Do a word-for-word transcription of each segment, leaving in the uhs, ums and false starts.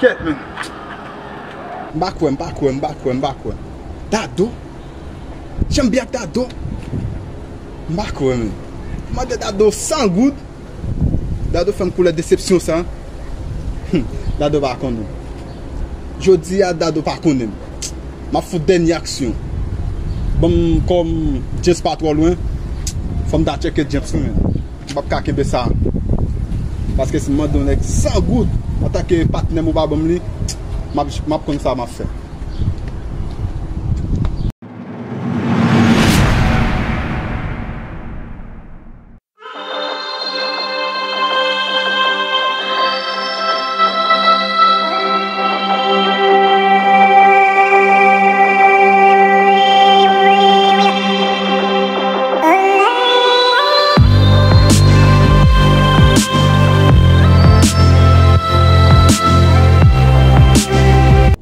Kèt, men. M pa kwè, m pa kwè, m pa kwè, m pa kwè. Dado? Jan m byen ak Dado? M pa kwè, men. M mande Dado san goud. Dado fè m koule desepsyon sa. Hum, Dado pa konnen. Jodi a, Dado pa konnen m. M ap fout dènye aksyon. Bon, kòm James pa twò lwen, fò m ta tcheke James wi, men. M p ap ka kenbe sa. Paske si m mande yon nèg san goud, antanke patnè m ou pa ban m li, m ap, m ap konn sa m ap fè.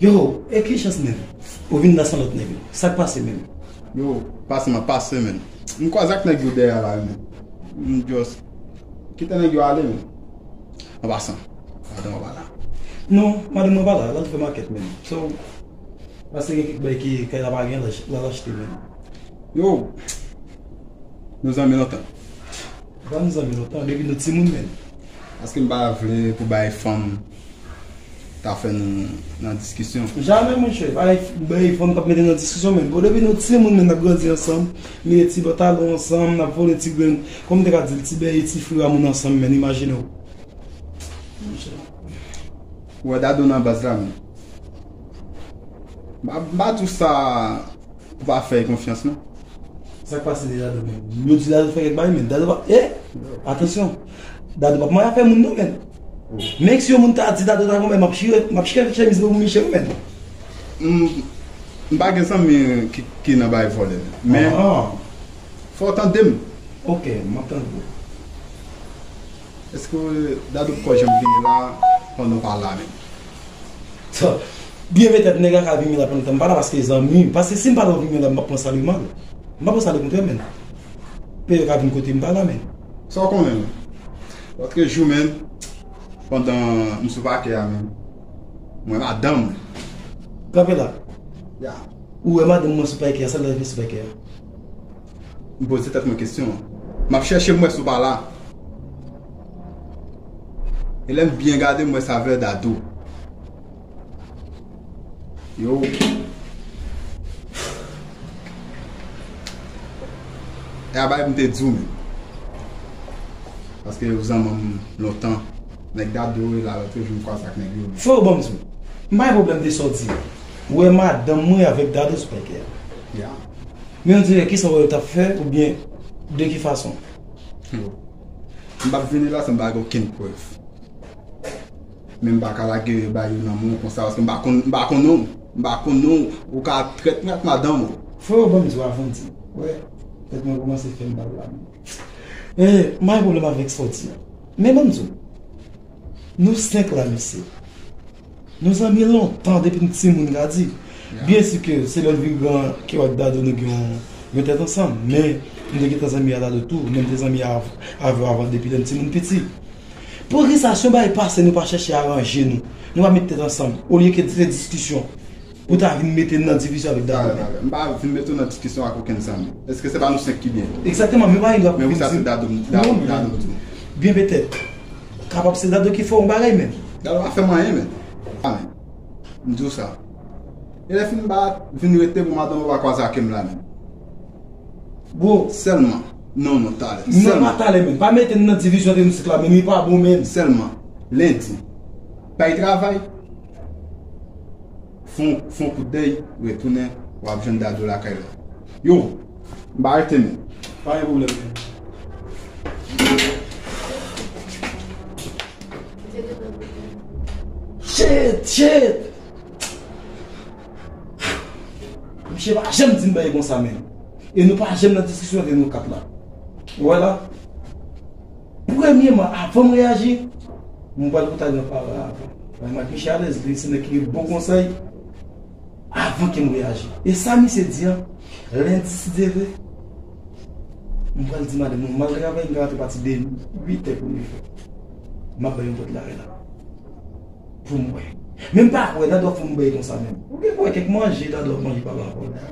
Yo, e ki chans menm? Ou vin la san lòt nèg yo. Sa k pase menm? Yo, pase m ap pase, men. M kwaze ak nèg yo dèyè la, men. M just kite nèg yo ale, men. An pasan, madanm an pa la. Non, madanm mwen pa la, l al fè makèt, men. So, pase gen kèk bagay ki kay la pa gen, l al ach-, l al achte, men. Yo, nou zanmi lontan. Pa nou zanmi lontan, depi nou timoun, men. Paske m pa vle pou bay fanm ta fè nou nan diskisyon. Jamè, monchè, bay, bay fanm k ap mete nan diskisyon, men. Bon, depi nou timoun, men, n ap grandi ansanm, mete ti pantalon ansanm, n ap vole ti grenn, kòm m te ka di l, ti bèy, ti fri a moun ansanm, men, imajine w. Monchè. Ou wè Dado nan baz la, men. M pa, m pa di w sa pou pa fè l konfyans, non. Sa k pase de Dado menm? Yo di Dado fè kèk bagay, men Dado pa, eh! Atansyon! Dado p ap manyen afè moun, non, men. Men si yon moun ta di Dado ta konbyen, m ap chire, m ap chire chemiz mwen pou Michel, men. M, m pa gen zanmi ki, ki nan bagay vòlè, men fò w tande m. Ok, m ap tande w. Èske Dado poko janm vini la pandan w pa la menm? Tò, byen petèt nèg la ka vini la pandan m pa la paske zanmi. Paske si m pa t vini la, m ap pran sa li mal. M pa pran sa li kontrè, men. Petèt ka vin kote m pa la, men. Sa w konnen, men. Lòt jou, men, pandan m sou pakè a, men, m wè madanm mwen. Kanpe la. Ya. Ou wè madanm mwen sou pakè a, sa l al fè sou pakè a? M poze tèt mwen kesyon an. M ap chèche m wè si w pa la. E lè m byen gade, m wè se avè Dado. Yo. E a bagay m te di w, men. Paske ou zanmi m lontan. Nèg Dado e la lòt jou m kwaze ak nèg yo. Freo, ban m di w. M pa gen pwoblèm de sa w di. Ou wè madanm mwen avèk Dado sou pakè a. Ya. Men on dirè kisa w wè yo t ap fè oubyen de ki fason? Yo. M p ap vini la san m pa gen okenn prèv. Men m pa ka lage bay yo nan men w konsa paske m pa konn, m pa konnen w. M pa konnen w. Ou ka trèt mwen ak madanm ou. Freo, ban m di w avan w di. Wè, tèt mwen kòmanse fè m mal la. Eh, m pa gen pwoblèm avèk sa w di a. Men ban m di w. Nou senk la, mesye. Nou zanmi lontan, depi n timoun, ka di. Byen si ke se lè l vin gran ke w ak Dado nou gen yon, yon tèt ansanm. Men, m te gentan zanmi a Dado tou, men m te zanmi a, avè w avan depi lè n timoun piti. Poukisa si yon bagay pase, nou pa chèche aranje nou? Nou pa met tèt ansanm, olye ke se diskisyon pou ta vin mete n nan divizyon avèk Dado menm? M pa vin mete w nan diskisyon ak okenn zanmi. Èske se pa nou senk ki byen? Egzakteman, men w pa gen dwa pou vin di m. Men wi, sa se Dado, Dado, Dado m di w. Byen petèt. Kapab se Dado ki fè yon bagay menm. Dado pa fè m anyen, men. Amen. M di w sa. E lè fin m pa vin rete pou madanm ou pa kwaze ak m la, men. Bro. Sèlman. Non, non, talè. Non, pa talè, men. Pa mete n nan divizyon de nou senk la, men li pa bon, men. Sèlman. Lendi. Bay travay. Fon, fon kout dèy, retounen, w ap jwenn Dado lakay la. Yo, m pa rete, men. Pa gen pwoblèm, men. Shit, shit! Misye pa janm di m bagay konsa, men. E nou pa janm nan diskisyon ant nou kat la. Ou wè la? Premyèman, avan m reyaji, m pral kontak nan pale avan. Mwen ak Michel alèz, li se nèg ki gen bon konsèy avan ke m reyaji. E sa misye di an, lendi si Dye vle, m pral di madanm mwen, m al travay, m ka rantre pati de uit è pou nèf è. M ap bay yon pòt lari la. Pou m wè. Men m pa kwè, Dadou ap fè m bay konsa menm. Ou gen pou wè kèk manje, Dadou ap manje pa ba pou la.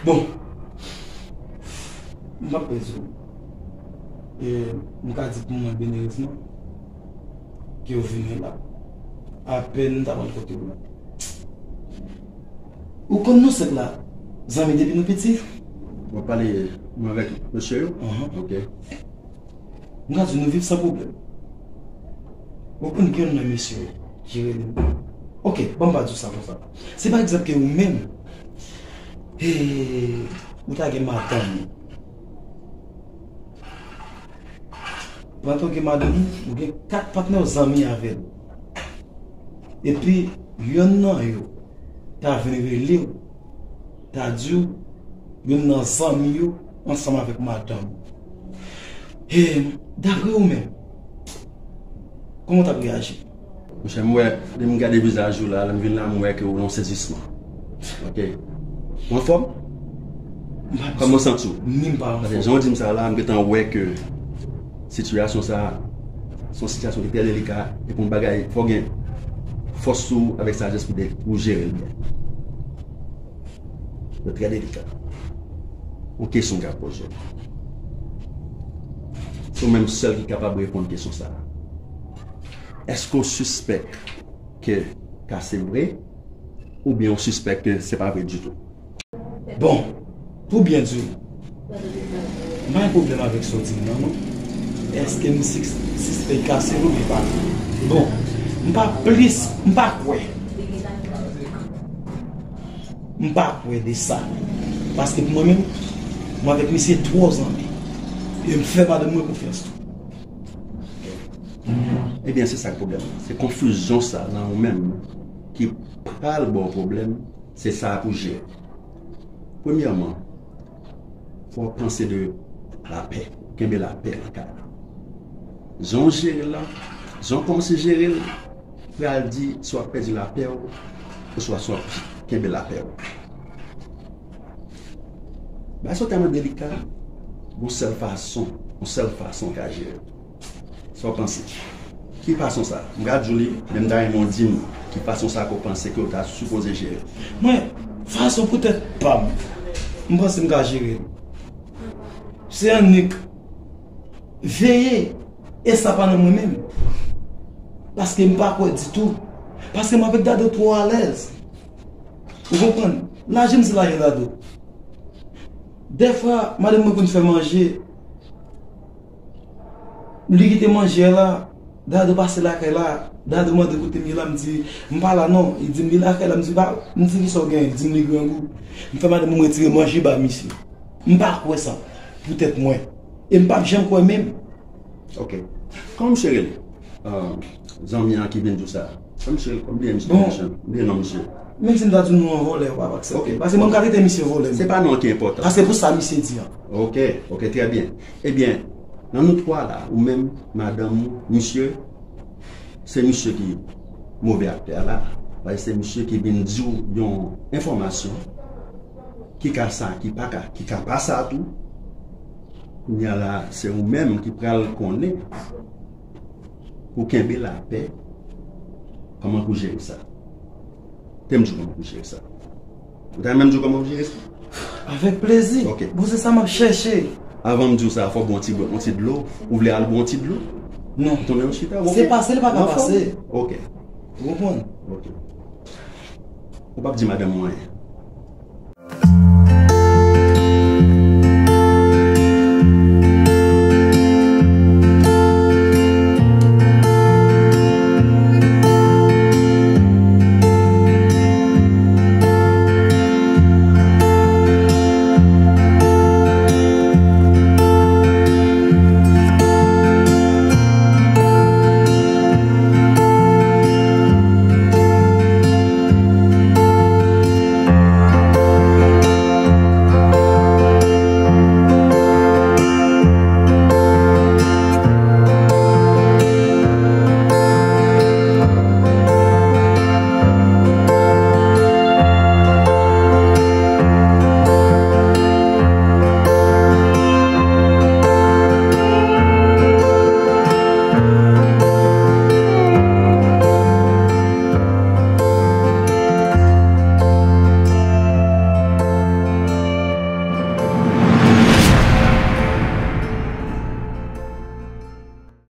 Bon, m p ap pèdi w. E m ka di pou mwen, byen erezman ke w vini la. Apèn m ta pral kote w la. Ou konn nou sèt la, zanmi depi nou piti. W ap pale mwen avèk mesye yo? Ahn. Ok. M ka di nou viv san pwoblèm. Ou konn gen youn nan mesye yo ki rele m. Ok, ban m pa di w sa konsa. Si pa egzanp ke ou menm, e, ou ta gen madanm ou. Pandan w gen madanm ou, ou gen kat patnè w zanmi avè l. Epi, yonn nan yo ta vin rele w, ta di w, yonn nan zanmi yo ansanm avèk madanm ou. E, dapre ou menm, kòman w t ap reyaji? Monchè, m wè, lè m gade vizaj ou la, lè m vin la, m wè ke ou nan sezisman. Ok. Ou anfòm? Kòman w santi w? Ni m pa anfòm. Paske jan w di m sa la, m gentan wè ke sitiyasyon sa a, se yon sitiyasyon ki trè delika, e pou yon bagay, fò w gen fòs sou ou avèk sajès pou de-, pou jere l byen. Yo trè delika. Yon kesyon m ka poze w. Se ou menm sèl ki kapab reponn kesyon sa a. Èske w sispèk ke ka se vre, oubyen w sispèk ke se pa vre ditou? Bon, pou byen di w, m pa gen pwoblèm avèk sa w di m nan, non. Èske m sis-, sispèk ka se vre oubyen pa vre? Bon, m pa plis, m pa kwè. M pa kwè de sa. Paske pou mwen menm, mwen avèk misye twò zanmi. E m fè madanm mwen konfyans tou. Ebyen, se sa k pwoblèm nan. Se konfizyon sa nan ou menm ki pral ba w pwoblèm, se sa pou jere. Premyèman, fò w panse de lapè. Kenbe lapè nan kay la. Jan w jere l la, jan w kòmanse jere l, pral di si w ap pèdi lapè w, oswa si w ap kenbe lapè w. Bagay sa yo tèlman delika, gon sèl fason, yon sèl fason w ka jere l. Sa w panse? Ki fason sa? M ka di w li, men m ta renmen w di m ki fason sa ke w panse ke w ta sipoze jere l. Mwen, fason poutèt pa m, m panse m ka jere l. Se annik veye, e sa pa nan mwen menm. Paske m pa kwè ditou. Paske m avèk Dadou twò alèz. Ou konprann? Laje m se laje Dadou. Dèfwa, madanm mwen konn fè manje. Li kite manje a la, Dadou pase lakay la, Dadou mande kote m ye la, m di, m pa la non. Li di m li lakay la, m di, pa, m di, kisa w genyen? Li di m li grangou. M fè madanm mwen retire manje ba misye. M pa kwè sa, poutèt mwen. E m p ap janm kwè menm. Ok. Kòman misye rele? Ah, zanmi an ki vin di w sa. Kòman misye, m bliye misye, m bliye non misye. Menm si m ta di w non an vòlè, w p ap aksepte. Ok. Paske mwen m ka trete misye vòlè. Se pa non an ki enpòtan. Paske pou sa misye di an. Ok, ok, trè byen. Ebyen, nan nou twa la, ou menm, madanm ou, misye, se misye ki move aktè a la. Paske se misye ki vin di w yon enfòmasyon ki ka sa, ki pa ka, ki ka pa sa tou. Kounye a la, se ou menm ki pral konnen pou kenbe lapè, kòman pou jere sa. Te m di w kòman pou jere sa. Ou ta renmen m di w kòman pou jere sa? Avèk plezi. Ok. Bon, se sa m ap chèche. Avan m di w sa, fò w bwè yon ti, yon ti dlo. Ou vle al bwè yon ti dlo? Non. Tounen yon chita, ok. Se pase, li pa ka pase. Ok. Ou konprann? Ok. Ou p ap di madanm ou anyen.